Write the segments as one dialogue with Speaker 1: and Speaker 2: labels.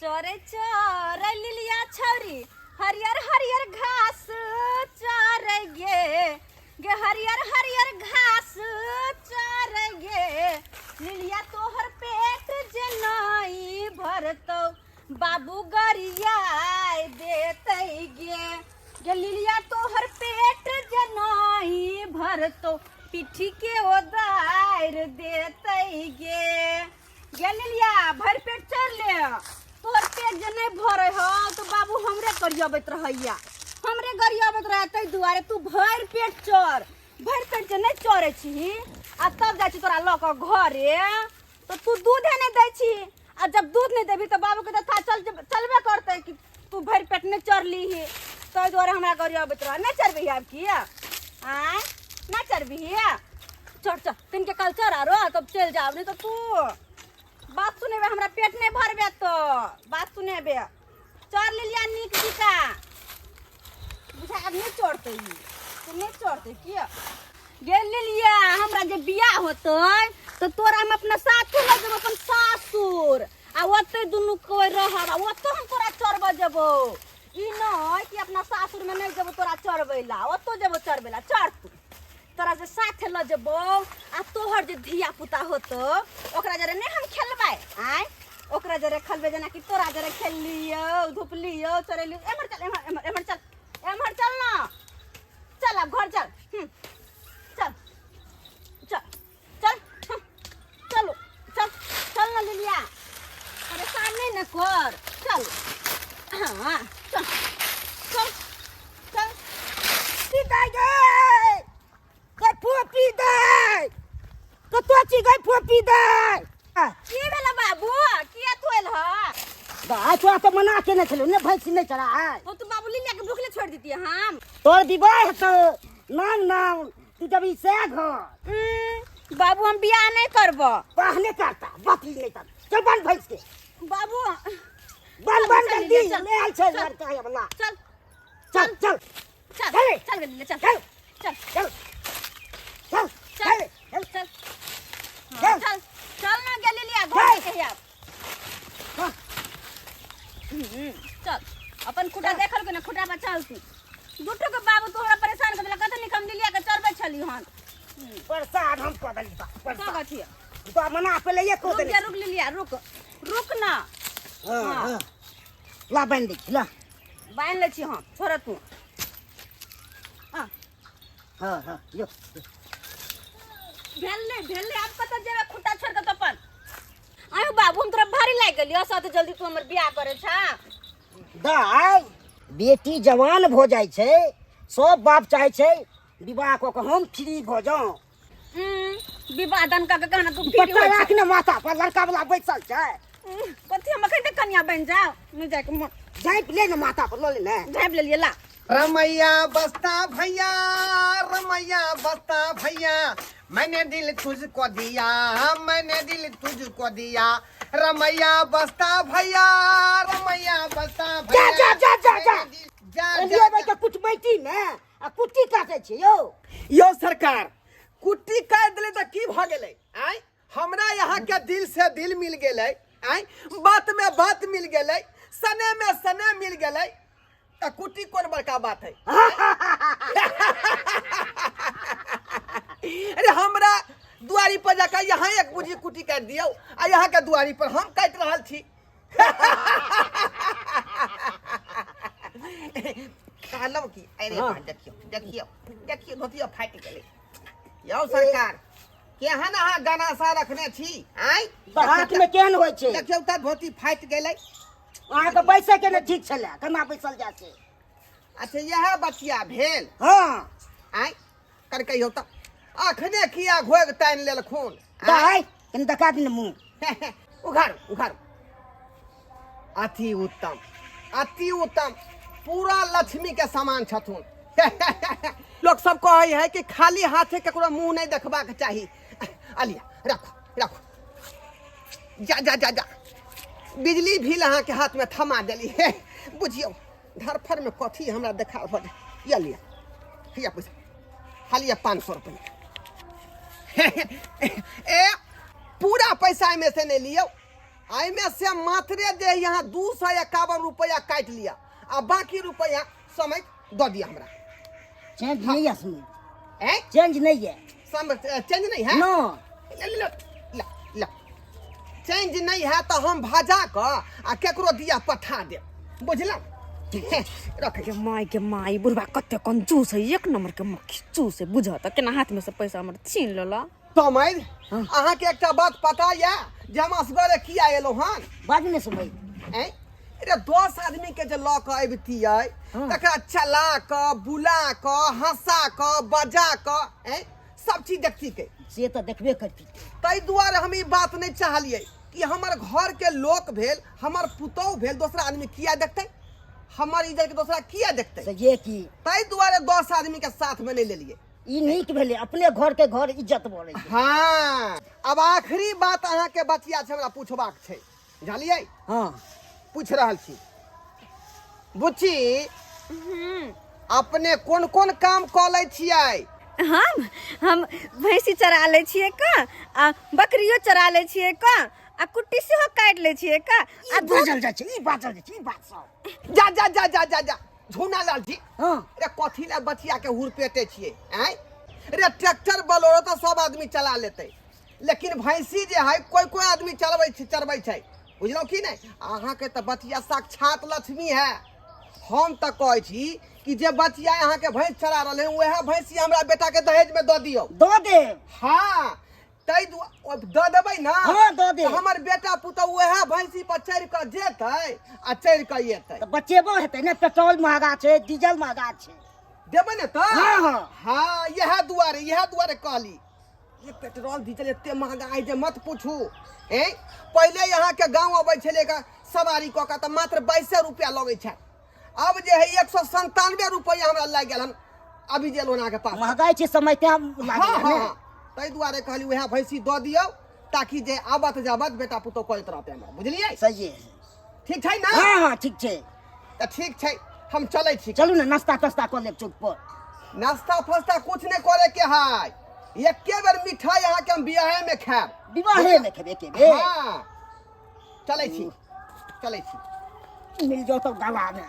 Speaker 1: चरे चरे लिलिया छौरी हरियर हरियर घास चरे गे गे हरियर हरियर घास चरे गे लिलिया तोहर पेट जे नहीं भरतौ बाबू गरियाय देतै गे गे लिलिया तोहर पेट जे नहीं भरतौ पिठी के ओदारि देतै गे गे लिलिया भरि पेट चढ़ ले तोहर पेट जे नहीं भरे हो तो बाबू हमरे गरियाबैत रहैया हमरे गरियाबैत रहे ताहि दुआरे तू भरि पेट चढ़ भरि पेट जे नहीं चढ़ै छी आ तब जाइ छी तोरा लऽ कऽ घरे तो तू दूधे नहीं दै छी आ जब दूध नहीं देबी तो बाबू के तो चल चलबे करतै कि तू भरि पेट नहीं चढ़ली ताहि दुआरे हमरा गरियाबैत रह नहीं चढ़बही आब किया आँय नहीं चढ़बही चढ़ चढ़ तीन के कल चढ़ आरो तब चलि जाब नहीं तो तू बात सुनेबे हमरा पेट नहीं भरबे तो बात सुनेबे चढ़ लेलिया नीक जिका बुझा आब नहीं चढ़ते ई तू नहीं चढ़ते किया गेल लेलिया हमरा जे बियाह होतै तो तोरा हम अपना साथे लऽ जेबो अपन सासुर आ ओतै दुनू कोइ रहब आ ओतौ हम तोरा चढ़बऽ जेबो ई नहि कि अपना सासुर में नहीं जेबो तोरा चढ़बै ला ओतौ जेबो चढ़बै ला चढ़ तू तोरा जे साथे लऽ जेबो आ तोहर जे धिया पुता होतो ओकरा जरे नहि हम खेलबै आय ओकरा जरे खेलबै जेनाकि तोरा जरे खेललियौ धुपलियौ चढ़ेलियौ एम्हर चल एम्हर एम्हर एम्हर चल एम्हर चल ना चल आब घर चल चल चल चल चलो चल चल ना लिलिया परेशान नहीं ना कर चल हाँ चल चल चल
Speaker 2: पी दे गे गै फोपी दे कतऽ छी गै फोपी दे
Speaker 1: की भेल बाबू किया तू एल ह
Speaker 2: दाय तोरा तऽ मना केने छलौ ने भैंसी नहि चढ़ाय
Speaker 1: ओ तो बाबू लिलिया के भूखले छोड़ देती हम
Speaker 2: तोर विवाह हेतौ नाम नाम तू जब ई सएह घर
Speaker 1: बाबू हम बियाह नहीं करबो
Speaker 2: पहले करता बकरी नहीं करता चल बन भैंस के
Speaker 1: बाबू
Speaker 2: बन बन
Speaker 1: चल,
Speaker 2: जल्दी
Speaker 1: चल,
Speaker 2: ले आयल छै
Speaker 1: चल।
Speaker 2: लड़का ये वाला
Speaker 1: चल
Speaker 2: चल चल
Speaker 1: चल
Speaker 2: चल।
Speaker 1: चल गली चल
Speaker 2: चल
Speaker 1: चल
Speaker 2: चल चल
Speaker 1: चल
Speaker 2: चल
Speaker 1: चल हाँ,
Speaker 2: चल।
Speaker 1: चल चल ना गेली लिया घर
Speaker 2: चल।
Speaker 1: के आब
Speaker 2: हाँ।
Speaker 1: चल अपन खुटा देखल के ना खुटा पर चल तू दुटो के बाबू तोहरा परेशान कर देलक कथनी कम लिया के चढ़बै छली हन
Speaker 2: प्रसाद हम कऽ देली बा
Speaker 1: का
Speaker 2: प्रसाद
Speaker 1: कथी
Speaker 2: तो मना पहिले एको
Speaker 1: रुक
Speaker 2: देने
Speaker 1: जा रुक लिया रुक रुक ना
Speaker 2: हाँ
Speaker 1: हाँ।
Speaker 2: हाँ ला बान्हि दै छी ला
Speaker 1: बान्हि लै छी हम छोड़ तू हाँ
Speaker 2: हाँ हाँ यो
Speaker 1: भेल नहि भेल नहि आब कतऽ जेबै खुट्टा छोड़ कऽ तऽ अपन आयो बाबू हम तोरा भारी लागि गेलियो सत जल्दी तू हमर बियाह करे छा
Speaker 2: दाइ बेटी जवान भऽ जाइ छै सब बाप चाहै छै विवाह कऽ कऽ हम फ्री भऽ जाउ
Speaker 1: विवाह दान कऽ के कहना तू फ्री
Speaker 2: पट्टा
Speaker 1: होइ
Speaker 2: राख ने माथा पर लड़का वाला बैसल छै
Speaker 1: कथी हम अखन तक कनिया बनि जाउ नहि जाके मन
Speaker 2: झाँपि ले ने माथा पर लऽ ले ने
Speaker 1: झाँपि लेलियै ला
Speaker 3: रमैया बस्ता भैया रमैया बस्ता भैया मैंने दिल तुझको दिया मैंने दिल तुझको दिया रमैया बस्ता भैया रमैया बस्ता भैया
Speaker 2: जा, जा, जा, जा।
Speaker 3: मैंने दिल- जा
Speaker 2: एलियै
Speaker 3: जा,
Speaker 2: बैठ
Speaker 3: जा।
Speaker 2: के कुछ बैठी ने आ कुट्टी काटै छी यौ
Speaker 3: यौ सरकार कुट्टी काटि देलै तऽ की भऽ गेलै आँय हमरा यहाँ के दिल से दिल मिल गेलै आँय बात में बात मिल गेलै सने में सने मिल गेलै तऽ कुट्टी कोन बड़का बात है अरे हमरा दुआरी पर जाकर यहाँ एक बुझी कुट्टी काटि दियौ आ यहाँ के दुआरी पर हम काटि रहल छी कहलहुँ की अरे
Speaker 2: हाँ।
Speaker 3: बा, देखियौ देखियौ देखियौ धोतियो फाटि गेलै यौ सरकार केहन अहाँ गाना सा रखने छी आँय
Speaker 2: हाथ में केहन होइ छै
Speaker 3: देखियौ तऽ धोती फाटि गेलै
Speaker 2: अहाँके बैसै के ने ठीक छलै केना बैसल जाइ छै
Speaker 3: अच्छा इएह बचिया भेल
Speaker 2: हँ
Speaker 3: आँय कर कहियौ तऽ अखने किया घोघ तानि लेलखुन आँय?
Speaker 2: दाइ कनि देखा दी ने मुँह
Speaker 3: उघारू उघारू अति उत्तम अति उत्तम पूरा लक्ष्मी के समान छथुन लोक सब कहै है कि खाली हाथे ककरो मुंह नहीं देखबाक चाही अलिया रखो रखो जा जा जा जा बिजली भी अहाँ के हाथ में थमा देली हे बुझियौ धरफर में कथी हमरा देखा भऽ जाय ये लिया हिया पैसा हालिया 500 रुपया ए पूरा पैसा एहिमे से नहि लियौ एहिमे से मात्रे जे यहाँ 251 रुपैआ काटि लिअ आ बाकी रुपैआ समय दऽ दिअ हमरा।
Speaker 2: चेंज नहीं है इसमें।
Speaker 3: हैं?
Speaker 2: चेंज नहीं है।
Speaker 3: सम चेंज नहीं है।
Speaker 2: नो।
Speaker 3: ले ले ले ले, चेंज नहीं है तो हम भजा कऽ आ केकरो दिया पठा देब, बुझलहुँ? रखै
Speaker 1: के माय के माय, बुढ़बा कते कंजूस है, एक नंबर के मक्खी चूस है। बुझ तऽ केना हाथ में से पैसा हमर छीन लेला।
Speaker 3: समझ, अहाँके एकटा बात पता यऽ जे हम असगरे किया एलहुँ हन?
Speaker 2: बाजू ने समय।
Speaker 3: ऐं? अरे 10 आदमी के जे लऽ कऽ अबितियै तकरा चला कऽ बुला कऽ हंसा कऽ बजा कऽ ऐं सब चीज देखतिकै।
Speaker 2: से तऽ देखबे करती।
Speaker 3: ताहि दुआरे हम ई बात नहि चाहलियै कि हमर घर के लोक भेल, हमर पुतोहु भेल, दोसरा आदमी किया देखतै हमर इज्जत के, दोसरा किया देखतै?
Speaker 2: से जे कि
Speaker 3: ताहि दुआरे 10 आदमी के साथ में नहि लेलियै।
Speaker 2: ई नीक भेलै, अपने घर के घर इज्जत बढ़ै छै।
Speaker 3: हाँ, अब आखिरी बात अहाँके बचिया छै, हमरा पूछबाक छै, जानलियै?
Speaker 2: हाँ।
Speaker 3: पूछ रहल छी बुच्ची, अपने कोन कोन काम कऽ लै छियै?
Speaker 1: हम भैंसी चरा लै छियै क, आ बकरियो चरा लै छियै क, आ कुट्टी सेहो काटि लै छियै क,
Speaker 2: आ
Speaker 1: आ दूध
Speaker 2: बाजल जाइ छै, ई बाजल जाइ छै, ई बात सब।
Speaker 3: जा जा जा जा जा जा झूना लाल जी।
Speaker 2: हाँ।
Speaker 3: अरे कथी ला बचिया के हुरपेटे छियै? आँय रे, ट्रैक्टर बोलेरो तऽ सब आदमी चला लेतै, लेकिन भैंसी जे है कोई कोई आदमी चलबै छै, चरबै छै, बुझलहुँ कि नहि? अहाँके तऽ बचिया साक्षात लक्ष्मी है। हम तऽ कहै छी कि जे बचिया अहाँके भैंस चरा रहल है वएह भैंसी हमरा बेटाके दहेजमे दऽ दियौ।
Speaker 2: दऽ देब।
Speaker 3: हाँ, ताहि दुआरे दऽ देबै ने?
Speaker 2: हाँ, दऽ देब।
Speaker 3: तऽ हमर बेटा पुतहु वएह भैंसी पर चढ़ि कऽ जेतै आ चढ़ि कऽ एतै।
Speaker 2: तऽ बचेबो हेतै ने, पेट्रोल महगा छै, डीजल महगा छै।
Speaker 3: देबै ने तऽ?
Speaker 2: हाँ, हाँ।
Speaker 3: हाँ, इएह दुआरे कहली, ये पेट्रोल डीजल एते महगा है जे मत पूछू। ए पहिले यहाँ के गांव अबै छलै गा सवारी कऽ कऽ तऽ मात्र 22 रुपया लगै छै, अब जे है 197 रुपया हमरा लागि गेल हन अभी जे लोना के पास।
Speaker 2: महगाई छै समय तें लागल
Speaker 3: हाँ,
Speaker 2: है ने।
Speaker 3: हाँ, ताहि दुआरे कहली वएह भैंसी दऽ दियौ ताकि जे आबत जाबत बेटा पुतोह करैत रहतै हमरा, बुझलियै?
Speaker 2: सही है।
Speaker 3: ठीक छै ने?
Speaker 2: हाँ हाँ, ठीक छै।
Speaker 3: तऽ ठीक छै, हम चलै छी।
Speaker 2: चलू ने, नाश्ता तास्ता कऽ लेब चौक पर।
Speaker 3: नाश्ता फास्ता कुछ नहि करे के है, एके बेर मिठाई अहाँके हम बियाहे में खायब।
Speaker 2: विवाहे में खेबै एके बेर?
Speaker 3: हाँ, चलै छी, चलै छी।
Speaker 2: मिल जाओ तो गला में।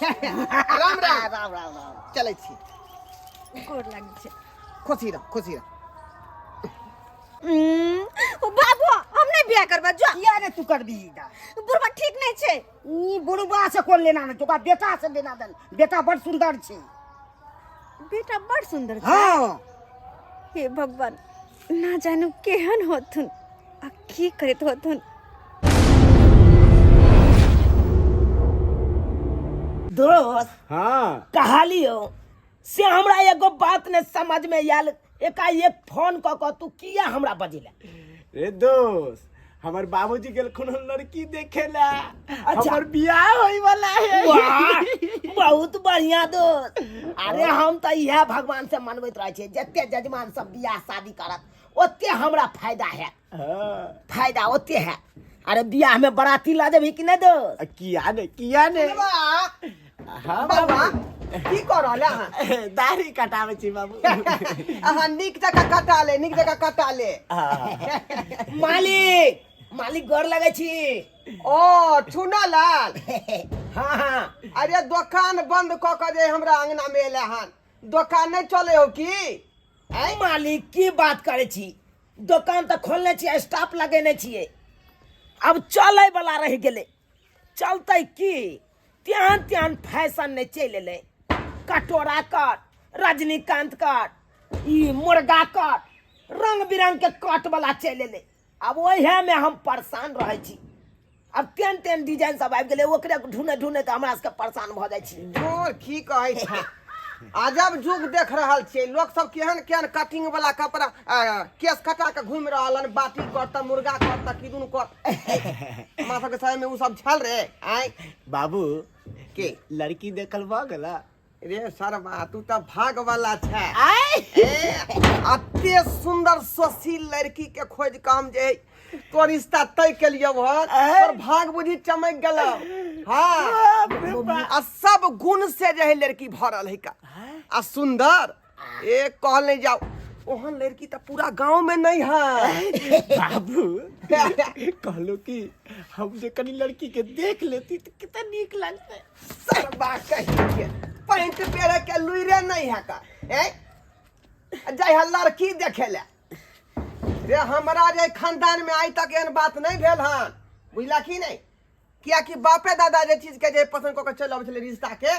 Speaker 3: राम राम।
Speaker 2: राम राम राम।
Speaker 3: चलै छी।
Speaker 1: गोर लागै छै।
Speaker 3: खुशी रह, खुशी रह।
Speaker 1: ओ बाबू, हम नहि बियाह करबै, जो।
Speaker 2: किया ने तू करबी?
Speaker 1: बुढ़बा ठीक नहि छै।
Speaker 2: ई बुढ़बा से कोन लेना देन, ओकरा बेटा से लेना देन, बेटा बड़ सुंदर छै।
Speaker 1: बेटा बड़ सुंदर छै?
Speaker 2: हाँ।
Speaker 1: हे भगवान, ना जानू केहन होथुन आ की करैत होथुन।
Speaker 4: दोस्त।
Speaker 5: हाँ।
Speaker 4: कहलियो से हमरा एगो बात ने समझ में आयल, एकाएक फोन कऽ कऽ तू किया हमरा बजेला?
Speaker 5: रे दोस्त, हमर बाबूजी गेलखुन हन लड़की देखे ला।
Speaker 4: अच्छा।
Speaker 5: हमर बियाह होय वाला है।
Speaker 4: वाह, बहुत बढ़िया दोस्त। अरे हम तऽ इएह भगवान से मनबैत रहै छियै, जते जजमान सब बियाह शादी करत ओते हमरा फायदा है।
Speaker 5: हाँ।
Speaker 4: फायदा ओते है। अरे बियाह में बराती ला देबही कि नहीं दोस्त?
Speaker 5: आ, किया ने, किया ने।
Speaker 3: बा।
Speaker 5: हाँ।
Speaker 3: बाबा,
Speaker 5: बाबू।
Speaker 3: की कऽ रहल अहाँ?
Speaker 5: दाढ़ी कटाबै छी बाबू।
Speaker 3: अहाँ नीक जकाँ कटा ले, नीक जकाँ कटा ले।
Speaker 5: हाँ।
Speaker 4: मालिक, मालिक, गोर लगै छी।
Speaker 3: ओ चुना लाल।
Speaker 4: हाँ हाँ।
Speaker 3: अरे दोकान बंद कऽ कऽ जे हमरा अंगना में एले हन, दोकान नहि चले हो की?
Speaker 4: ऐ मालिक, की बात करै छी, दोकान तऽ खोलने छियै, स्टाफ लगेने छियै, आब चलै वाला रहि गेलै। चलतै की, तेहन तेहन फैशन नहि चलि एलै, कटोरा कट, रजनीकांत कट, ई मुर्गा कट, रंग बिरंग के कट वाला चलि एलै। आब ओहिमे हम परेशान रहै छी। आब तेहन तेहन डिजाइन सब आबि गेलै, ओकरे ढूँढैत ढूँढैत हमरा सबके परेशान भऽ जाइ छी।
Speaker 3: जोर की कहै छै, अजब युग देख रहल छियै। लोक सब केहन केहन कटिंग वाला कपड़ा केस कटा के घूमि रहल हन, बाटी कट तऽ मुर्गा कट तऽ किदुन कट। हमरा सबके समय में उ सब छल रे? आँय
Speaker 5: बाबू।
Speaker 3: के?
Speaker 5: लड़की देखल भऽ गेला?
Speaker 3: रे सरबा, तू तऽ भाग वाला छै।
Speaker 4: आय।
Speaker 3: ए, अते सुंदर सुशील लड़की के खोज के हम जे तोर रिश्ता तय के लिए भर तोर भाग बुझी चमक गेल। हाँ।
Speaker 5: बाप रे बाप।
Speaker 3: आ सब गुण से जे है लड़की भरल है का आ सुंदर, एक कहल नहीं जाओ। ओहन लड़की तऽ पूरा गांव में नहीं है।
Speaker 5: बाबू कहलो कि हम जे कनी लड़की के देख लेती तो कितना नीक लगते।
Speaker 3: सरबा कही के पैंट पेरे के लुइरे नहीं है का हैं, जाय है लड़की देखे ले रे। हमरा जे खानदान में आइ तक एहन बात नहीं भेल हन, बुझला की नहीं? कियाकि बापे दादा जे चीज के जे पसंद कऽ के चलि अबै छलै रिश्ता के,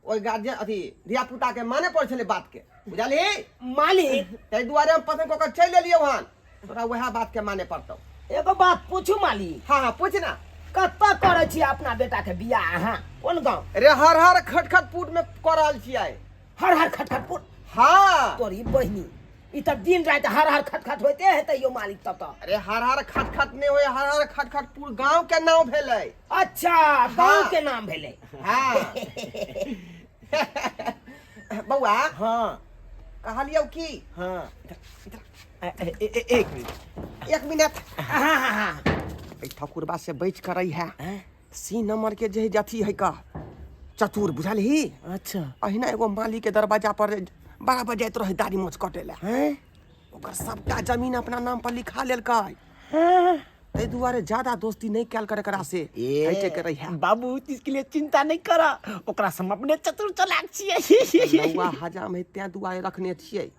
Speaker 3: ओहि गार्जियन अथी धिया पुता के माने पड़ै छलै बात के, बुझलही
Speaker 4: मालिक?
Speaker 3: ताहि दुआरे हम पसंद कऽ के चलि एलियौ हन, तोरा वएह बात के माने पड़तौ।
Speaker 4: एगो बात पूछू मालिक?
Speaker 3: हाँ हाँ, पूछ ना।
Speaker 4: कतऽ करै छी अपना बेटा के बियाह अहाँ, कोन गाँव?
Speaker 3: रे हर हर खटखट पुट में कऽ रहल छियै।
Speaker 4: हर हर खटखट पुट?
Speaker 3: हाँ।
Speaker 4: तोरी बहिनी, ई तऽ दिन राति हर हर खटखट होइते हेतै यौ मालिक तब तऽ।
Speaker 3: अरे हर हर खटखट नहि होय, हर हर खटखट पुर गांव के नाम भेलै।
Speaker 4: अच्छा, गांव के नाम भेलै।
Speaker 3: हाँ बौआ।
Speaker 5: हाँ।
Speaker 3: कहलियौ की?
Speaker 5: हाँ। एक मिनट,
Speaker 3: एक मिनट।
Speaker 4: हाँ हाँ हाँ।
Speaker 3: एहि ठकुरबा से बच कर रही है, सी नंबर के जे अथी है का चतुर, बुझलही?
Speaker 5: अच्छा।
Speaker 3: अहिना एगो माली के दरवाजा पर बराबर जाइत रहे दाढ़ी मोछ कटे ला,
Speaker 5: हैं?
Speaker 3: ओकर सबटा जमीन अपना नाम पर लिखा लेलकै। ताहि दुआरे ज्यादा दोस्ती नहीं कैल कर एकरा से, हटे के रही है।
Speaker 5: बाबू उ चीज के लिए चिंता नहीं कर, ओकरा से हम अपने चतुर चलाक छियै।
Speaker 3: नौआ हजाम है तें दुआरे रखने छियै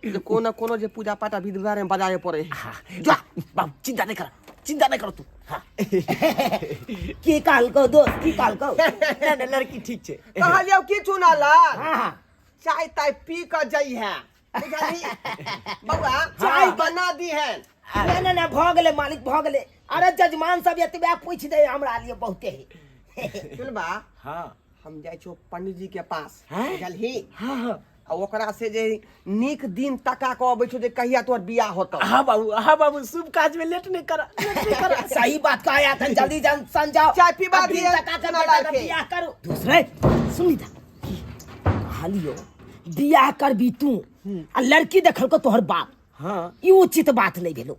Speaker 3: जे कोनो कोनो जे पूजा पाठ आ विध व्यवहार में बजाए पड़े है।
Speaker 4: जा बाबू, चिंता नहीं कर, चिंता नहीं करो तू। हाँ। की कहलकौ दोस्त, की कहलकौ?
Speaker 5: नहीं नहीं, लड़की ठीक छै।
Speaker 3: कहलियौ की चुनालाल?
Speaker 4: हाँ हाँ।
Speaker 3: चाय ताय पी कऽ जाइ है, बुझलही बौआ?
Speaker 4: चाय
Speaker 3: बना दी है।
Speaker 4: नहीं नहीं नहीं, भऽ गेलै मालिक, भऽ गेलै। अरे जजमान सब एतबे पूछि दे हमरा लिए बहुते है।
Speaker 3: सुनबा?
Speaker 5: हाँ।
Speaker 3: हम जाइ छियौ पंडित जी के पास,
Speaker 5: हैं?
Speaker 3: बुझलही?
Speaker 5: हाँ हाँ।
Speaker 3: आ ओकरा से जे नीक दिन तका कऽ अबै छौ जे कहिया तोहर बियाह होतौ।
Speaker 5: हाँ बाबू, हाँ बाबू, शुभ काज में लेट नहीं कर, लेट नहीं कर।
Speaker 4: सही बात कहा था, जल्दी जन समझाओ।
Speaker 3: चाय पीबा
Speaker 4: अब दिन
Speaker 3: दिए,
Speaker 4: तका के
Speaker 3: चना
Speaker 4: बेटा
Speaker 3: लाल
Speaker 4: के
Speaker 3: के।
Speaker 4: बियाह करो। दूसरे सुनी था कहलियो बियाह करबी तू आ लड़की देखल को तोहर बाप?
Speaker 5: हाँ।
Speaker 4: ई उचित बात नहीं भेलो।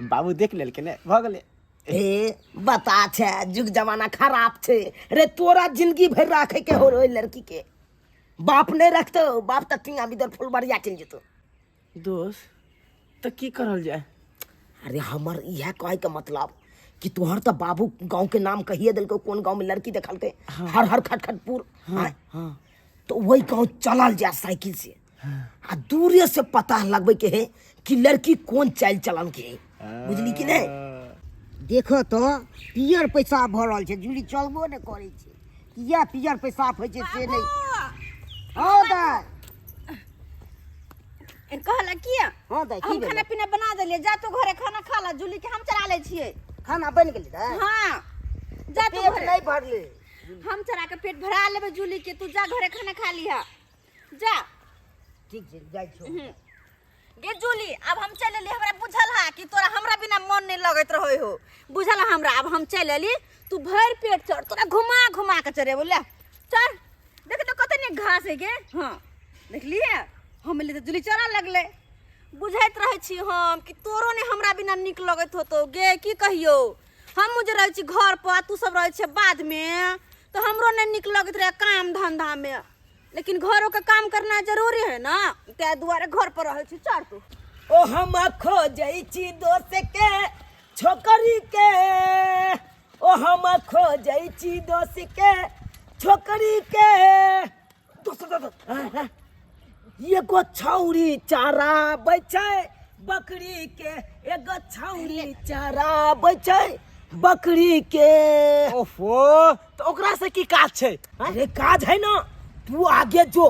Speaker 5: बाबू देख लेलकै ने, भऽ गेलै।
Speaker 4: हे बता छै, जुग जमाना खराब छै रे। तोरा जिंदगी भरि राखे के हो रे लड़की के, बाप नहीं रखतो, बाप तऽ टिंगा बिदर फुलबरिया चलि जेतो।
Speaker 5: दोस्त तऽ की करल जाय?
Speaker 4: अरे हमर इएह कहे के मतलब कि तोहर तऽ बाबू गांव के नाम कहिए देलको, कोन गांव में लड़की देखलकै। हर हर खटखटपुर। हाँ।
Speaker 5: हाँ।
Speaker 4: तो वही गांव चलल जाय साइकिल से आ दूरे से पता लगबे के है कि लड़की कोन चाल चलन के है, बुझली कि नहीं?
Speaker 2: देखो तो पियर पैसा भऽ रहल छै, जूली चलबो नहि करै छै। किया पियर पैसा होइ छै से नहि। हँ दाइ।
Speaker 1: कहला किया?
Speaker 2: हँ दाइ, की
Speaker 1: हम
Speaker 2: भेलै?
Speaker 1: खाना पीना बना देलियै, जा तू घरे खाना खा ला, जूली के हम चढ़ा लै छियै।
Speaker 2: खाना बनि गेलै दाइ?
Speaker 1: हाँ, जा तू
Speaker 2: पेट
Speaker 1: घरे।
Speaker 2: नहि भरलै।
Speaker 1: हम चढ़ा के पेट भरा लेबै जूली के, तू जा घरे खाना खा लिहा, जा।
Speaker 2: ठीक छै, जाइ छियौ।
Speaker 1: गे जूली, अब हम चलि एली। हमरा बुझल है कि तोरा हमरा बिना मन नहीं लगैत रहे हो, बुझल है हमरा। अब हम चलि एली, तू भरि पेट चढ़, तोरा घुमा घुमा के चढ़ेबो। ले चढ़, देख तो कते नीक घास है गे। हाँ देखलिए, हम एली तऽ जूली चढ़ऽ लगलै। बुझैत रहै छी हम कि तोरो ने हमरा बिना नीक लगैत होतौ गे। की कहियौ, हमहूँ जे रहै छी घर पर आ तू सब रहै छै बाधमे, तऽ हमरो नहि नीक लगैत रहै काम धन्धामे, लेकिन घरों के काम करना जरूरी है ना, ताहि दुआरे घर पर रहै छी। चढ़ तू।
Speaker 4: ओ हम खोजै छी दोस्त के छोकरी के, ओ हम खोजै छी दोस्त के छोकरी के। दोस्त, दोस्त, दोस्त, एगो छौरी चराबै छै बकरी के, एगो छौरी चराबै छै बकरी के।
Speaker 5: ओफो, तऽ ओकरा से की काज छै?
Speaker 4: अरे काज है ना, तू आगे जो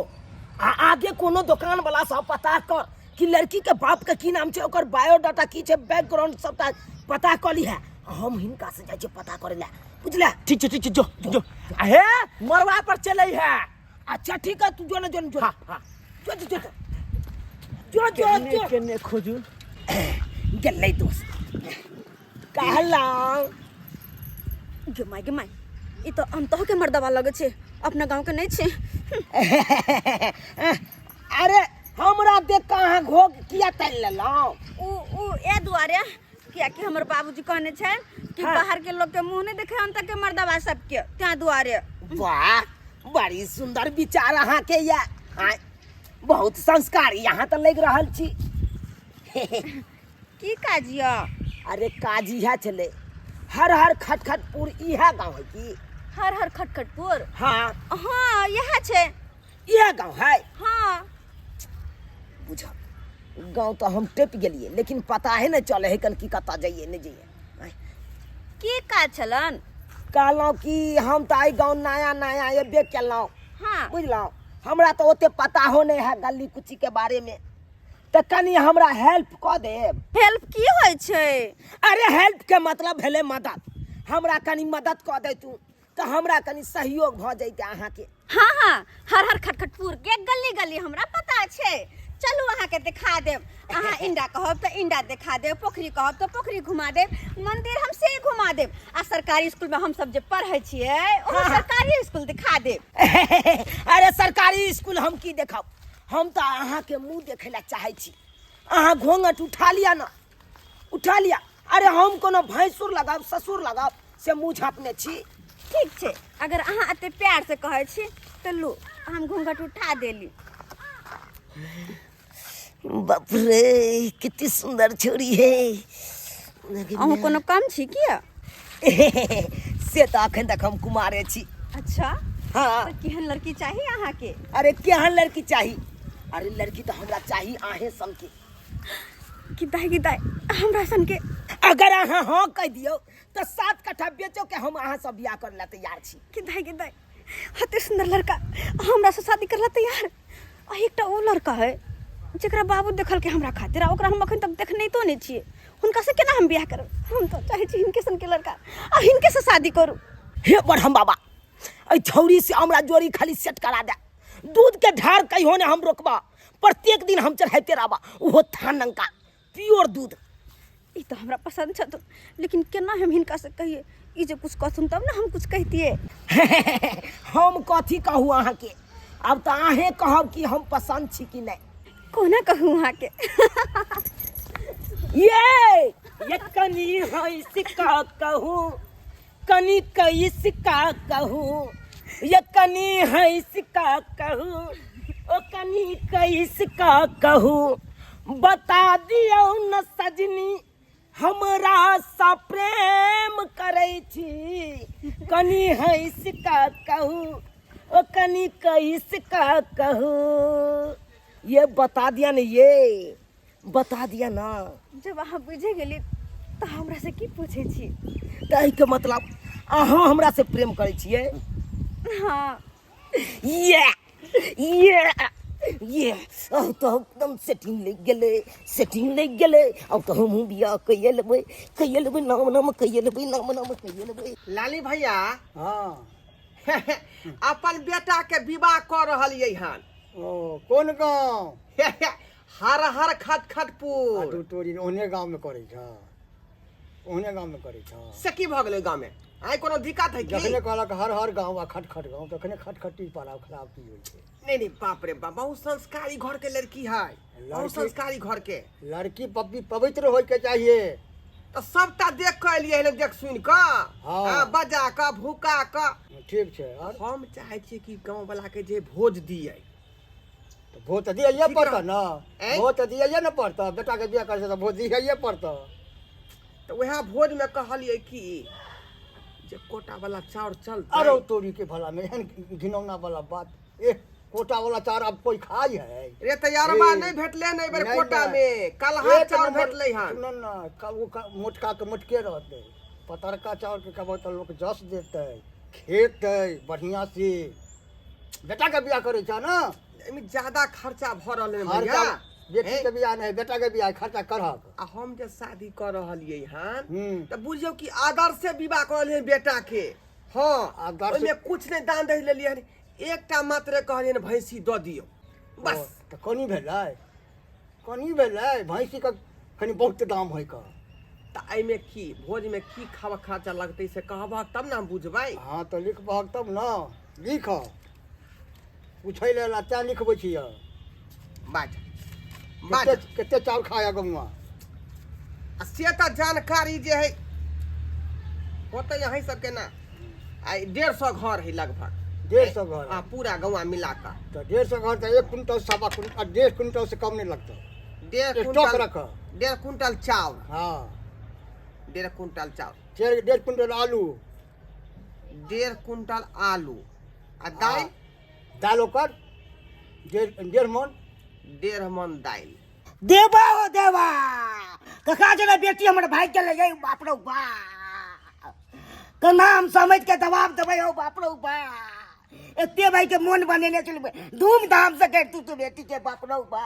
Speaker 4: आ आगे कोनो दुकान वाला से पता कर कि लड़की के बाप के की नाम छै, ओकर बायोडाटा की छै, बैकग्राउंड सबटा पता कऽ ली है। हम हिनका से जाइ छियै पता करे ला, बुझला?
Speaker 5: ठीक छै, ठीक छै, जो जो। आ हे मरवा पर चलै है।
Speaker 4: अच्छा ठीक है, तू जो ना, जो ना, जो।
Speaker 5: हाँ हाँ।
Speaker 4: जो जो जो जो जो
Speaker 5: केने
Speaker 4: जो।
Speaker 5: केने खोजू
Speaker 4: गेलै दोस्त, कहला
Speaker 1: गे माय, गे माय, ई तऽ अंतः के मर्दबा लगै छै, अपना गाँव के नहि छै।
Speaker 4: अरे हमरा देख कऽ अहाँ घोघ किया तानि लेलहुँ?
Speaker 1: उ उ ए दुआरे कियाकि हमर बाबूजी कहने छै कि बाहर के लोग के मुंह नहीं देखे अंत के मर्दबा सबके, त्या दुआरे।
Speaker 4: वाह, बड़ी सुंदर विचार अहाँके या। आँय, बहुत संस्कारी यहाँ तऽ लागि रहल छी।
Speaker 1: की काज यऽ?
Speaker 4: अरे काज इएह छलै, हर हर खटखटपुर इएह गाँव है की?
Speaker 1: हर हर खटखटपुर?
Speaker 4: हाँ।
Speaker 1: हाँ, इएह छै।
Speaker 4: इएह गाँव है?
Speaker 1: हाँ।
Speaker 4: बुझ गाँव तऽ हम टपि गेलियै, लेकिन पता है ने चले है कन की कतऽ जाइए नहि जाइए।
Speaker 1: की काज छलन?
Speaker 4: कहलहुँ कि हम तऽ एहि गाँव नया नया एबे केलहुँ।
Speaker 1: हाँ।
Speaker 4: बुझलहुँ, हमरा तऽ ओते पता हो नहि है गली कुची के बारे में, तऽ कनि हमरा हेल्प कऽ देब?
Speaker 1: हेल्प की होइ छै?
Speaker 4: अरे हेल्प के मतलब भेलै मदद। हमरा कनि मदद कऽ दैतू तऽ हमरा कनि सहयोग भऽ जैते अहाँके।
Speaker 1: हाँ हाँ, हर हर खटखटपुर के गली गली हमरा पता छै, चलू अहाँके दिखा देब। अहाँ इंडा कहब तऽ इंडा देखा देब, पोखरी कहब तऽ पोखरी घुमा देब, मंदिर हम से घुमा देब, आ सरकारी स्कूल में हम सब जे पढ़ै छियै ओहो सरकारी स्कूल दिखा देब।
Speaker 4: अरे सरकारी स्कूल हम की देखब, हम तऽ अहाँके मुँह देखै लए चाहै छी। अहाँ घोंघट उठा लिअ ने, उठा लिअ। अरे हम कोनो भैंसुर लगाब ससुर लगाब से मुँह झाँपने छी।
Speaker 1: ठीक छै, अगर अहाँ एते प्यार से कहै छी तऽ लू, हम घूंघट उठा देली।
Speaker 4: बाप रे, कितनी सुंदर छोरी है।
Speaker 1: अहूँ कोनो कम छी किया?
Speaker 4: से तऽ अखन तक हम कुमारे छी।
Speaker 1: अच्छा।
Speaker 4: हाँ।
Speaker 1: तऽ केहन लड़की चाही अहाँके?
Speaker 4: अरे केहन लड़की चाही? अरे लड़की तऽ हमरा चाही अहें सन के।
Speaker 1: कि दाइ, कि दाइ, हमरा सन के?
Speaker 4: अगर अहाँ हाँ कहि दियौ तऽ 7 कट्ठा बेचो के हम अहाँ से बियाह करे ला तैयार छी।
Speaker 1: कि दाइ, कि दाइ, एते सुंदर लड़का हमरा से शादी करे ला तैयार? आ एकटा ओ लड़का है जकरा बाबू देखलकै हमरा खातिर, आ ओकरा हम अखन तक देखने तो नहि छियै, हुनका से केना हम बियाह करब? हम तऽ चाहै छी हिनके सन के लड़का आ हिनके से शादी करू।
Speaker 4: हे ब्रह्म बाबा, एहि छौड़ी से हमरा जोड़ी खाली सेट करा दे। दूध के ढार कहियो ने हम रोकबा, प्रत्येक दिन हम चढ़ाइते रहबा, ओहो थान नंका प्योर दूध।
Speaker 1: ई तऽ हमरा पसंद छथुन, लेकिन केना हम हिनका से कहिए? ई जे कुछ कहथुन तब ने हम कुछ कहितिए।
Speaker 4: हम कथी कहू अहाँके, आब तऽ अहें कहब कि हम पसंद छी कि नहि।
Speaker 1: कोना कहू अहाँके?
Speaker 4: ये कनी हंस का कहू, कनी कैस का कहू, ये कनी हंस का कहू, ओ कनी कैस का कहू, बता दियौ न सजनी हमरा सा प्रेम करै छी। कनी हंस का कहू, ओ कनी कैस का कहू। ये बता दिया न, ये बता दिया ना।
Speaker 1: जब अहाँ बुझे गेली तऽ हमरा से की पूछै छी?
Speaker 4: तऽ एहिके मतलब अहाँ हमरा से प्रेम करै छियै?
Speaker 1: हाँ।
Speaker 4: ये ये ये अब तऽ एकदम सेटिंग लागि गेलै, सेटिंग लागि गेलै। अब तऽ हमहूँ बियाह कैये लेबै, कैये लेबै, नाम नाम कैये लेबै, नाम नाम कैये लेबै।
Speaker 3: लाली भैया।
Speaker 6: हाँ।
Speaker 3: अपन बेटा के विवाह कऽ रहलियै हन।
Speaker 6: ओ कोन गाँव?
Speaker 3: हर हर खटखटपुर।
Speaker 6: आ दू तोरी ओहने गाँव में करै छ, ओहने गाँव में करै छ।
Speaker 3: से की भऽ गेलै गाँव में? आइ कोनो दिक्कत है की?
Speaker 6: जखने कहलक हर हर गाँव आ खटखट गाँव, तखने खटखटी पड़ाव खराब की होइ छै।
Speaker 3: नहीं नहीं, बाप रे बाप, बहुत संस्कारी घर के लड़की है, बहुत संस्कारी घर के
Speaker 6: लड़की। पप्पी पवित्र होय के चाहिए।
Speaker 3: तऽ सबटा देख कऽ एलियै हन, देख सुनि कऽ।
Speaker 6: हाँ।
Speaker 3: हाँ, बजा कऽ भूका कऽ।
Speaker 6: ठीक छै। और
Speaker 3: हम चाहै छियै कि गाँव वाला के जे भोज दियै।
Speaker 6: तऽ भोज तऽ दियैये
Speaker 3: ठीक
Speaker 6: पड़तऽ
Speaker 3: रह।
Speaker 6: ने।
Speaker 3: ऐं?
Speaker 6: भोज तऽ दियैये ने पड़तऽ, बेटा के बियाह करै छै तऽ भोज दियैये पड़तऽ।
Speaker 3: तऽ वएह भोज में कहलियै कि जे कोटा वाला चाउर चलतै।
Speaker 6: अरे तोरी के भला में एहन घिनौना वाला बात, एह कोटा वाला चाउर आब कोई खाइ है?
Speaker 3: रे तऽ यारबा
Speaker 6: ए,
Speaker 3: नहि भेटलै ने एहि बेर
Speaker 6: नहि,
Speaker 3: कोटा
Speaker 6: नहि।
Speaker 3: में, कलहा
Speaker 6: एक
Speaker 3: चाउर
Speaker 6: नंबर,
Speaker 3: भेटलै हन।
Speaker 6: सुन न, ओ मोटका के मोटके रहतै, पतरका चाउर के कहबो तऽ लोक जस देतै, खेतै बढ़िया से। बेटा के बियाह करै छ ने?
Speaker 3: एहिमे ज्यादा खर्चा भऽ रहल है
Speaker 6: खर्चा
Speaker 3: भैया।
Speaker 6: बेटी
Speaker 3: हैं?
Speaker 6: के बियाह नहि, बेटा के बियाह, खर्चा करहक।
Speaker 3: आ हम जे शादी कऽ रहलियै हन
Speaker 6: हम्म।
Speaker 3: तऽ बुझियौ कि आदर्श से विवाह कऽ रहलियै बेटा के। हाँ,
Speaker 6: आदर्श-
Speaker 3: ओहिमे कुछ नहि दान दही लेलियै हन, एकटा मात्र कहलियै हन भैंसी दऽ दियौ बस।
Speaker 6: ओ, तऽ कनी भेलै, कनी भेलै, भैंसी के कनी बहुत दाम होइ कऽ।
Speaker 3: तऽ एहिमे की भोजमे की खावा खर्चा लगतै से कहबहक तब ने हम बुझबै।
Speaker 6: हाँ तऽ लिखबहक तब ने, लिख पूछै लेल आ तें लिखबै छियै।
Speaker 3: बाज बाज।
Speaker 6: कते चाउर खाया गौआ?
Speaker 3: आ से तऽ जानकारी जे है होतै अहीं सबके ना। आ 150 घर है लगभग।
Speaker 6: 150 घर।
Speaker 3: हाँ, पूरा गौआ मिला कऽ।
Speaker 6: तऽ 150 घर तऽ 1 क्विंटल 1.25 क्विंटल 1.5 क्विंटल से कम नहि लगतौ।
Speaker 3: 1.5
Speaker 6: स्टॉक
Speaker 3: क्विंटल
Speaker 6: रख।
Speaker 3: 1.5 क्विंटल चाउर।
Speaker 6: हाँ।
Speaker 3: 1.5 क्विंटल चाउर।
Speaker 6: 1.5 क्विंटल आलू।
Speaker 3: 1.5 क्विंटल आलू आ दालि।
Speaker 6: दालि ओकर 1.5 मन।
Speaker 3: 1.5 मन दालि।
Speaker 2: देवा हो देवा, कका जेना बेटी हमर भागि गेलै। यै बाप रौ बा, केना हम समझ के दबाब देबै? हौ बाप रौ बा, एते भाई के मोन बनेने चलबै, धूमधाम से कर तू बेटी के। बाप रौ बा,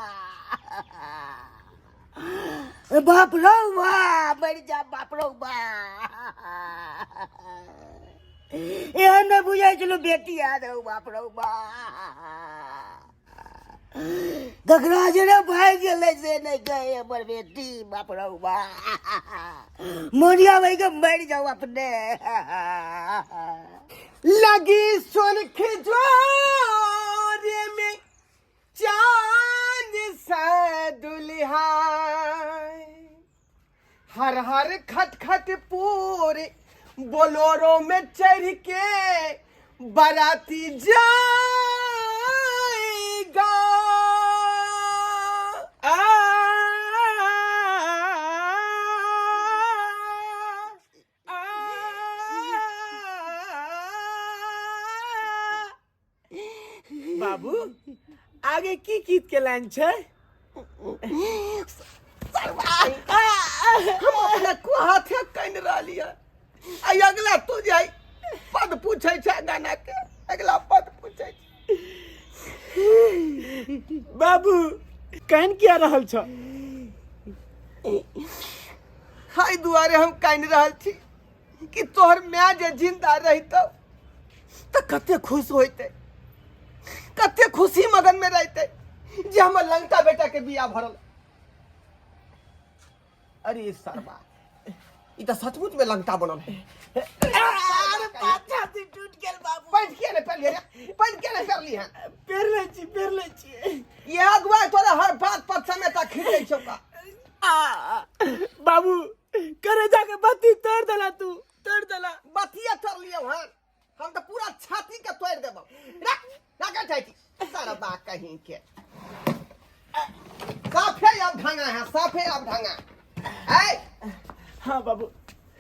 Speaker 2: बाप रौ बा, मरि जा। बाप रौ बा, एहन नहि बुझै छलहुँ बेटी आयल। हौ बाप रौ बा, ककरा जेना भागि गेलै से नहि कहे हमर बेटी। बाप रौ बा, मोनिया भाई के मरि जाऊ अपने।
Speaker 3: लगी सुर्ख जोरे में चांद सा दुल्हा, हर हर खट खट पूर बोलोरो में चढ़ के बाराती जाएगा। आ, आ,
Speaker 5: बाबू, आगे की गीत के लाइन छै?
Speaker 3: हम अपने को हाथे कनि रहलियै आ अगला तू जाय पद पूछै छै, गाना के अगला पद पूछै छै।
Speaker 5: बाबू, कहन किया रहल छ?
Speaker 3: एहि दुआरे हम कानि रहल छी कि तोहर माय जे जिंदा रहितौ तऽ कते खुश होइतै, कते खुशी मगन में रहते जे हमर लंका बेटा के बियाह भरल। अरे सरबा, ई तऽ सचमुच में लंका बनल है।
Speaker 4: अरे पाछा से टूट गेल बाबू।
Speaker 3: पैंट किया नहीं पहनली रे? पैंट किया नहीं पहनली है?
Speaker 5: पेर लै छी, पेर लै छी।
Speaker 3: ये अगुआ तोरा हर बात पर समेटा खींचै छौ का।
Speaker 5: बाबू, करे जाके बत्ती तोड़ देला, तू तोड़ देला।
Speaker 3: बतिया तोड़ लियौ हन, हम तऽ पूरा छाती के तोड़ देबौ। रख रख जाइ छी सरबा कहीं के। साफे अब ढंगा है, साफे अब ढंगा ऐ।
Speaker 5: हाँ बाबू।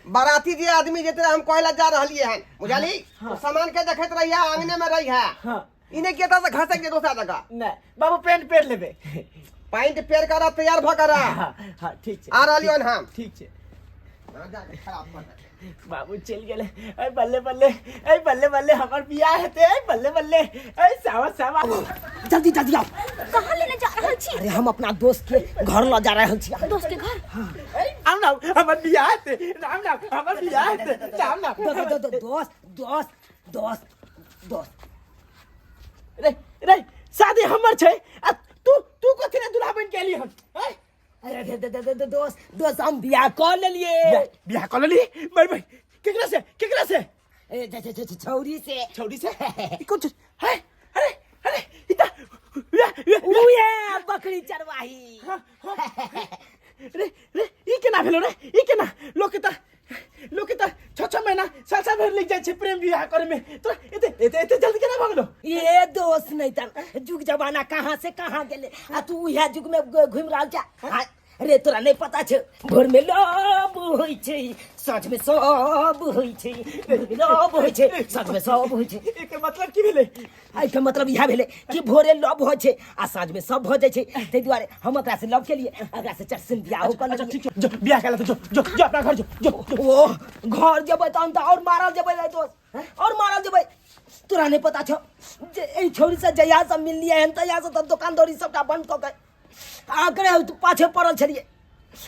Speaker 3: बाराती जे आदमी जेते हम कहला जा रहलिए हन, बुझली? तो सामान के देखैत रहिया, आंगने में रहिया।
Speaker 5: हाँ।
Speaker 3: इने के से घसक जे दोसरा जगह।
Speaker 5: नहीं बाबू, पैंट पेर लेबे।
Speaker 3: पैंट पेर कर तैयार भ कर।
Speaker 5: हाँ हाँ, ठीक छै।
Speaker 3: आ रहलियौ हन हम।
Speaker 5: ठीक छै।
Speaker 3: हाँ, जा के खराब कर दे।
Speaker 5: बाबू चलि गेलै। ऐ बल्ले बल्ले, ऐ बल्ले बल्ले, हमर बियाह हेतै। ऐ बल्ले बल्ले, ऐ सावा सावा।
Speaker 4: जल्दी जल्दी आओ।
Speaker 1: कहाँ लेने जा रहल छी?
Speaker 4: अरे, हम अपना दोस्त के घर ल जा रहल छी।
Speaker 1: दोस्त के घर?
Speaker 5: राम राम, हमर बियाह हेतै। राम राम, हमर बियाह हेतै। राम राम।
Speaker 4: दोस्त, दोस्त, दोस्त, दोस्त।
Speaker 5: रे रे, शादी हमर छै आ तू तू कथी ने दुल्हा बनि के एली हन, ऐ?
Speaker 4: अरे रे, रे, रे, रे, दोस्त, दोस्त, हम बियाह कऽ लेलिए।
Speaker 5: बियाह कऽ लेली? मर भाई, केकरा से, केकरा से?
Speaker 4: ए, छौरी से।
Speaker 5: छौड़ी से? ई कोन चीज है? अरे अरे, ई त या, या, या।
Speaker 4: उहे बकरी चरवाही।
Speaker 5: रे रे, ई केना भेलो रे? ई केना? लोक के त 6-6 महीना, साल साल भरि लागि जाइ छै प्रेम विवाह करे में, तोरा एते एते एते जल्दी केना भऽ गेलो?
Speaker 4: ये दोस्त, नहीं त जुग जमाना कहाँ से कहाँ गेले आ तू उहे जुग में घुमि रहल छा। हाँ, रे, तोरा नहीं पता छौ, भोर में लब होइ छै, साँझ में सब होइ छै। भोर में लब होइ छै, साँझ में सब होइ छै।
Speaker 5: एकर मतलब की भेलै?
Speaker 4: एहिके मतलब इएह भेलै कि भोरे लव होइ छै आ साँझ में सब भऽ जाइ छै। ताहि दुआरे हम ओकरा से लव केलिए, ओकरा से चटसिन बियाहो कर
Speaker 5: अच्छा
Speaker 4: लेलिए।
Speaker 5: ठीक छै, जो बियाह केला तऽ जो जो जो, अपना घर जो, जो जो।
Speaker 4: ओ, घर जेबै तहन तऽ आओर मारल जेबै रे दोस्त, आओर मारल जेबै। तोरा नहि पता छौ जे एहि छौरी से जहिया से मिललियै हन तहिया से तऽ दोकान दौरी सबटा बंद कऽ के आ एकरे पाछे पड़ल छलियै।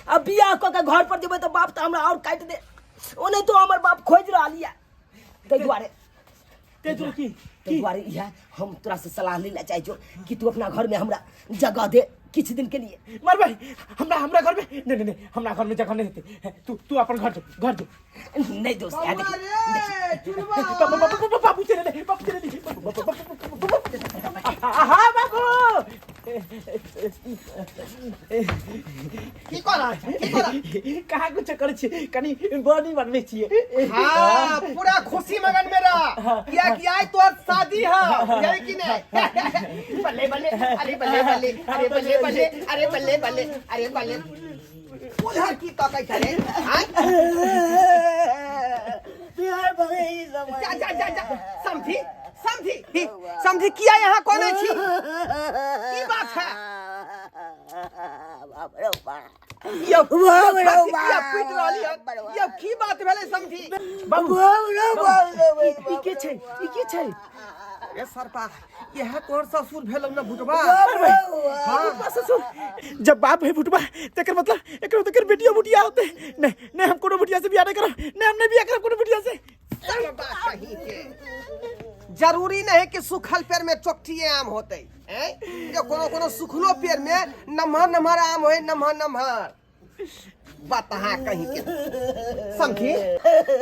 Speaker 4: आ बियाह कऽ के घर पर जेबै तऽ बाप तऽ हमरा आओर काटि दे। ओनाहितो तो हमर बाप खोजि रहल यऽ, ताहि दुआरे।
Speaker 5: ते जो की
Speaker 4: ताहि दुआरे इएह हम तोरा से सलाह लै लए चाहै छियौ कि तू अपना घरमे हमरा जगह दे किछु दिन के लिए।
Speaker 5: मर भाई, हमरा हमरा घर में नहीं नहीं नहीं, हमरा घर में जगह नहीं हेतै। तू तू अपन घर जो, घर जो।
Speaker 4: नहीं दोस्त, याद
Speaker 3: बउआ रे चुनवा।
Speaker 5: बाबू बाबू बाबू चले ले, बाबू चले ले। हाँ बाबू।
Speaker 3: की कर रहल छै? की कर रहल?
Speaker 5: कहाँ कुछ करै छियै, कनि बॉडी बनबै छियै।
Speaker 3: हाँ, पूरा खुशी मगन में रह। किया कि आइ तोहर शादी है, बुझलियै कि नहीं? बल्ले बल्ले, अरे बल्ले बल्ले, अरे बल्ले बल्ले, अरे बल्ले बल्ले, अरे बल्ले। उधर की तकै छले? आँय?
Speaker 2: बिहार भगे ई समय।
Speaker 3: जा जा जा जा, समझी समझी समझी, किया यहाँ कोने छी? की बात है?
Speaker 2: बाप रे बाप।
Speaker 3: यौ
Speaker 2: बाप रे
Speaker 3: छाती
Speaker 2: बाप।
Speaker 3: किया पीट रहली हन? यौ की बात भेलै समझी?
Speaker 5: बाबू
Speaker 2: बाप रे बाप रे बाप।
Speaker 5: ई के छै? ई के छै?
Speaker 3: ए सरपा, इएह तोहर ससुर भेलौ ने भुटबा?
Speaker 5: हाँ भुटबा ससुर। जब बाप है भुटबा तेकर मतलब एकरो तेकर बेटियो भुटिया होते। नहीं नहीं, हम कोनो भुटिया से बियाह नहीं करब। नहीं, हम नहीं बियाह करब कोनो भुटिया से।
Speaker 3: सरपा कहीं के जरूरी नहीं है कि सूखल पेड़ में चोकटिए आम होते हैं। जे कोनो कोनो सूखलो पेड़ में नमहर नमहर आम होए, नमहर नमहर। बताहा कहीं के। समझी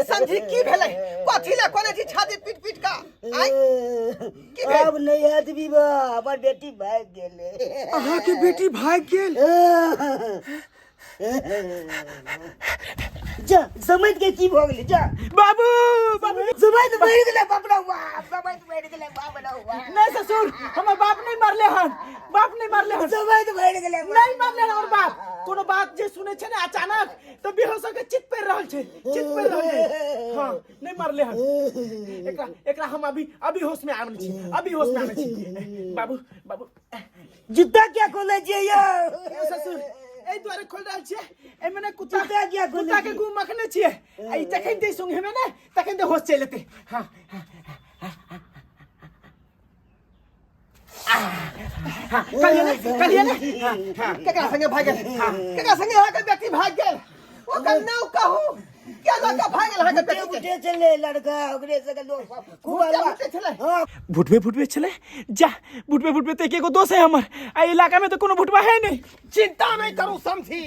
Speaker 3: समझी, की भेलै? कथी ले कोने छी छाती पीट पीट का? आय, की भेल?
Speaker 2: आब नहीं हैत विवाह, हमर बेटी भागि गेलै।
Speaker 3: अहाँ के बेटी भागि गेल?
Speaker 2: जा, समझ के की भऽ गेलै, जा।
Speaker 5: बाबू, बाबू।
Speaker 2: समझ मरि गेलै, बाप रे बाप। समझ मरि गेलै, बाप रे बाप।
Speaker 5: नहीं ससुर, हमर बाप नहीं मरले हन। बाप नहीं मरले हन।
Speaker 2: समझ मरि गेलै।
Speaker 5: नहीं मरले हन हमर बाप। कोनो बात जे सुने छै ने अचानक तऽ बेहोश होके चित पड़ि रहल छै, चित पड़ि रहल छै। हाँ, नहीं मरले हन। एकरा एकरा हम अभी अभी होश में आनै छी, अभी होश में आनै छी। बाबू, बाबू।
Speaker 2: जूता क्या खोलै छियै यौ?
Speaker 5: यौ ससुर, एहि दुआरे खोल रहल छियै, एहिमे ने कुत्ता
Speaker 2: जूता किया खोलै
Speaker 5: कुत्ता के
Speaker 2: छियै?
Speaker 5: गुम मखने छियै आ ई जखन दे सुंघेमे ने तखन दे होश चलि एतै। हाँ हाँ, कहलियै ने, कहलियै ने। हाँ हाँ।
Speaker 3: केकरा संगे भागि गेल? केकरा संगे अहाँके बेटी भागि गेल? ओकर नाम कहू, क्या लड़का भागि गेल अहाँके
Speaker 2: बुटे
Speaker 3: बेटी के?
Speaker 2: बुटे छलै लड़का, ओकरे सबके लोक खूब
Speaker 3: भुटे
Speaker 2: हल्ला।
Speaker 3: भुटे छलै?
Speaker 2: हाँ।
Speaker 5: भुटबे भुटबे छलै? जा, भुटबे भुटबे तऽ एकेगो दोस्त है हमर आ इलाका में तऽ कोनो भुटबा है नहीं।
Speaker 3: चिंता नहीं करू समझी,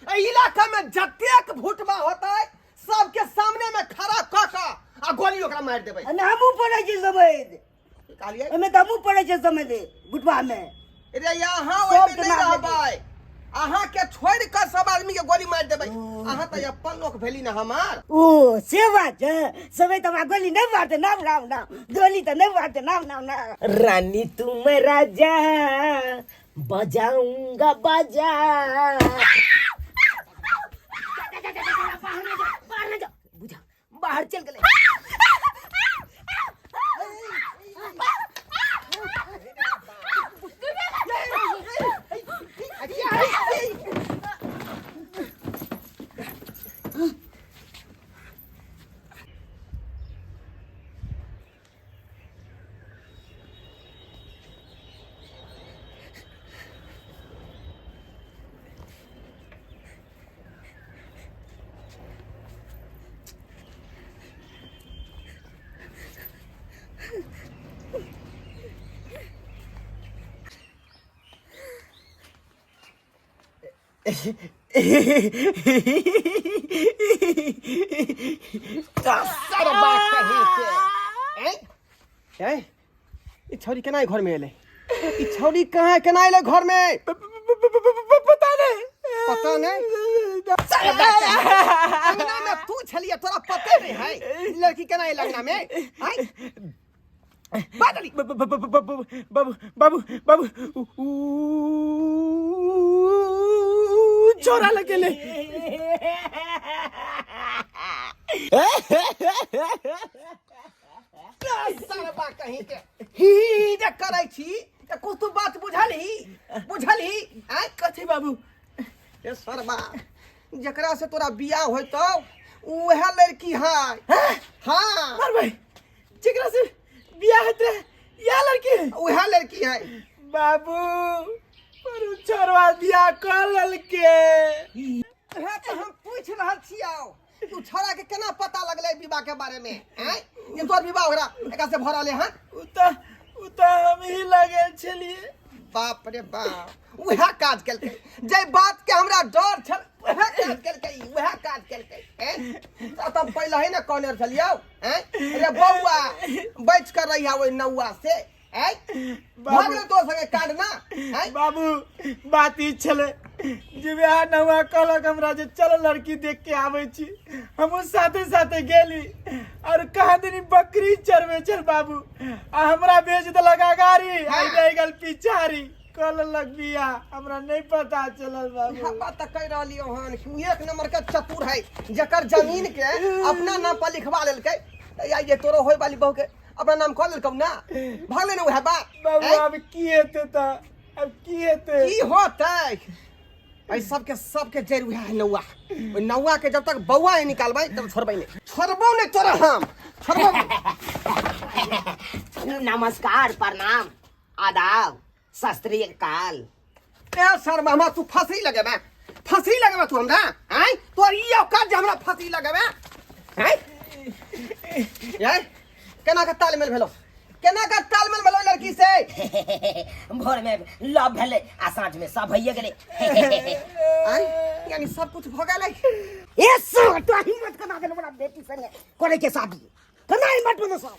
Speaker 3: एहि इलाका में जतेक भुटबा होतै सबके सामने में खड़ा कऽ कऽ आ गोली ओकरा मारि देबै।
Speaker 2: एहिमे हमहूँ पढ़ै छी समैध।
Speaker 3: कहलियै?
Speaker 2: एहिमे तऽ हमहूँ पढ़ै छियै समैध भुटबा में।
Speaker 3: रे यहाँ
Speaker 2: सब
Speaker 3: ओहिमे
Speaker 2: के
Speaker 3: नहि
Speaker 2: नाम
Speaker 3: रहबै, अहाँ के छोड़ि कऽ सब आदमी के गोली मारि देबै। अहाँ तऽ अपन लोक भेली ने हमार।
Speaker 2: ओ से बात छै, समय तऽ हमरा गोली नहि मारतै। नाम नाम नाम, गोली तऽ नहि मारतै। नाम नाम नाम।
Speaker 4: रानी तुम राजा, बजाऊंगा बाजा। बाहर ना जाओ, बुझा बाहर चल गए।
Speaker 3: सरबा कहीं के। ऐं? ऐं? ई छौरी केना घर में एलै? ई छौरी कहाँ केना एलै घर में?
Speaker 5: पता नहीं।
Speaker 3: पता नहीं? सरबा कहीं के। अंगना में तू छलिए, तोरा पते नहीं है ई लड़की केना एलै अंगना में? आँय? बादली।
Speaker 5: बाबू, बाबू, बाबू, ऊ छोरा लगेले।
Speaker 3: सरबा कहीं के, ही ही जे करै छी तऽ कुछ तू बात बुझलही? बुझलही? आँय?
Speaker 5: कथी बाबू?
Speaker 3: ए सरबा, जकरा से तोरा बियाह होइतौ उएह लड़की है। हाँ।
Speaker 5: मार भाई, जेकरा से बियाह होइत रहे यह लड़की है?
Speaker 3: उएह लड़की है।
Speaker 5: बाबू, पर उ छोरवा बियाह कर ललके।
Speaker 3: उएह तऽ हम पूछि रहल छियौ, तू छौड़ा के केना पता लगलै विवाह के बारे में? आँय, जे तोर विवाह ओकरा एकरा से भऽ रहलै हन?
Speaker 5: उ तऽ हम ही लगल छलिए।
Speaker 3: बाप रे बाप, उएह काज केलकै जे बात के हमरा डर छल, उएह काज केलकै, उएह काज केलकै। ऐं? तऽ तब पहिले ही ने कहने छलियौ, ऐं? रे बौआ, बचि कर रहिया ओहि नौआ से। ऐं? भऽ गेलै तोर संगे कांड ना? ऐं?
Speaker 5: बाबू, बात ई छलै जे वएह नौआ कहलक हमरा जे चलो लड़की देख के आबै छी, हमहूँ साथे साथे गेली और कहाँ दिन बकरी चरबै छल बाबू, आ हमरा भेज देलक अगाड़ी आ रहि गेल पिछाड़ी। कहलक बियाह, हमरा नहीं पता चलल बाबू।
Speaker 3: इएह बात तऽ कहि रहलियौ हन कि ओ एक नंबर के चतुर है, जकर जमीन के अपना नाम पर लिखवा लेलकै। तऽ या ये तोरो होय वाली बहू के अपना नाम कऽ लेलकौ ना, भऽ गेलै ने उएह बात।
Speaker 5: बाबू
Speaker 3: आँय?
Speaker 5: आब की हेतै तऽ, अब की हेतै?
Speaker 3: की होतै, एहि सबके सबके जड़ि उएह है नौआ। ओहि नौआ के जब तक बौआ नहीं निकालबै तब छोड़बै नहीं, छोड़बो नहीं तोरा हम, छोड़बो नहीं।
Speaker 4: नमस्कार, प्रणाम, आदाब, सत श्री अकाल।
Speaker 3: ए सर हमरा तू फांसी लगेबे, फांसी लगेबे तू हमरा? आँय तोर ई औकात जे हमरा फांसी लगेबे? आँय यार केना के तालमेल भेलो, केना के तालमेल भेलो लड़की से?
Speaker 4: भोर में लव भेलै आ साँझ में सब भइए गेलै।
Speaker 3: आँय यानी सब कुछ भ गेलै।
Speaker 2: ए सर तो हिम्मत केना देलौ हमरा बेटी संगे करे के शादी? केना हिम्मत भेलो सर?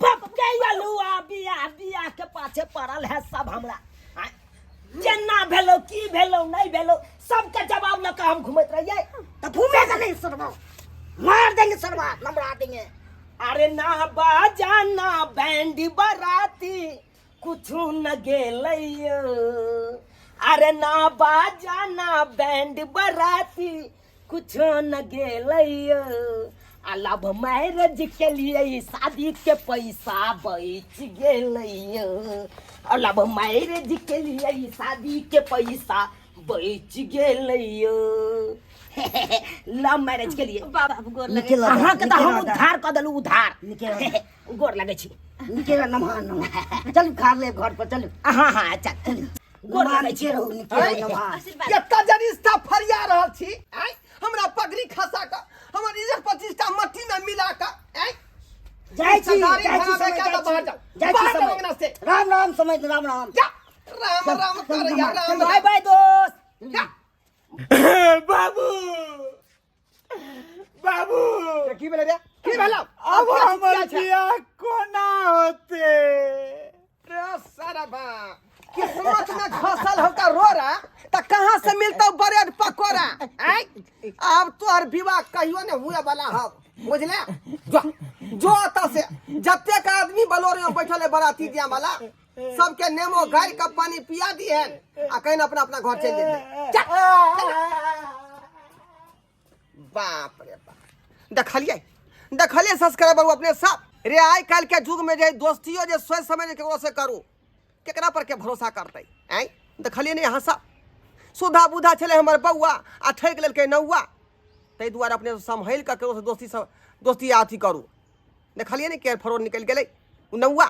Speaker 4: बाप गैया लुआ बियाह बियाह के पाछे पड़ल है सब हमरा। आँय, जेना भेलो की भेलो नहीं भेलो सबके जवाब लऽ के हम घूमैत रहियै।
Speaker 2: तो घूमेगा नहीं सरवा, मार देंगे सरवा, लमड़ा देंगे।
Speaker 4: अरे ना बाजाना बैंड बराती कुछ न गेलैयो, अरे ना बाजाना बैंड बराती कुछ न गेलैयो, आ लव मैरिज के लिए शादी के पैसा बच गेलैयो, आ लव मैरिज के लिए शादी के पैसा बच गेलैयो। लव मैरिज के लिए
Speaker 1: बाबू गोर लगे।
Speaker 2: निकल
Speaker 4: अहाँके तऽ हम उद्धार कऽ देलहुँ, उद्धार।
Speaker 2: निकल।
Speaker 4: गोर लगै छी।
Speaker 2: निकल, नमहा नमहा, चलू खा ले घर पर चलू।
Speaker 4: हाँ हाँ चल चल, गोर लगै छी।
Speaker 2: निके रहू, निके रहू, नमहा।
Speaker 1: आशीर्वाद।
Speaker 3: केतना जरिश्ता फरिया रहल छी आँय, हमरा पगड़ी खसा कऽ हमर इज्जत प्रतिष्ठा मट्टी में मिला कऽ आँय।
Speaker 2: जाइ छी,
Speaker 3: सरदारी
Speaker 2: जाइ छी,
Speaker 3: घराबे
Speaker 2: समय
Speaker 3: के
Speaker 2: जाइ
Speaker 3: तऽ बाहर
Speaker 2: छी।
Speaker 3: जाउ।
Speaker 2: जाइ छी
Speaker 3: बाहर जाउ
Speaker 2: समय।
Speaker 3: अंगना से।
Speaker 2: राम राम समय, राम राम।
Speaker 3: जा राम राम करैया राम।
Speaker 4: बाय बाय दोस्त।
Speaker 3: जा।
Speaker 5: बाबू बाबू
Speaker 3: की भेलै रे, की भेलौ?
Speaker 5: अब
Speaker 3: अब
Speaker 5: हमर
Speaker 3: क्या छै?
Speaker 5: बियाह कोना होते?
Speaker 3: रे सरबा किस्मत में घसल होता रोरा त कहाँ से मिलता ब्रेड पकौड़ा? आँय अब तोहर विवाह कहियो ने हुए वाला हव, बुझले? जो जो अतः से जतेक आदमी बलोरे में बैठल है बराती दिया वाला सबके नेमो गारि के पानी पिया दिए आ कहीं अपना अपना घर चलि जेतै। चल, चल। बाप रे बाप, देखलियै देखलियै सब्सक्राइबर अपने सब रे, आइ काल्हि के युग में जे दोस्तियो जे सोचि समझ के केकरो से करू, केकरा पर के भरोसा करतै? आँय देखलियै ने यहाँ सब सुधा बुधा छलै हमर बौआ आ ठकि लेलकै नौआ। ताहि दुआरे अपने सम्हलि कऽ केकरो से दोस्ती सब दोस्ती अथी करू। देखलियै ने के फरोड निकलि गेलै ओ नौआ।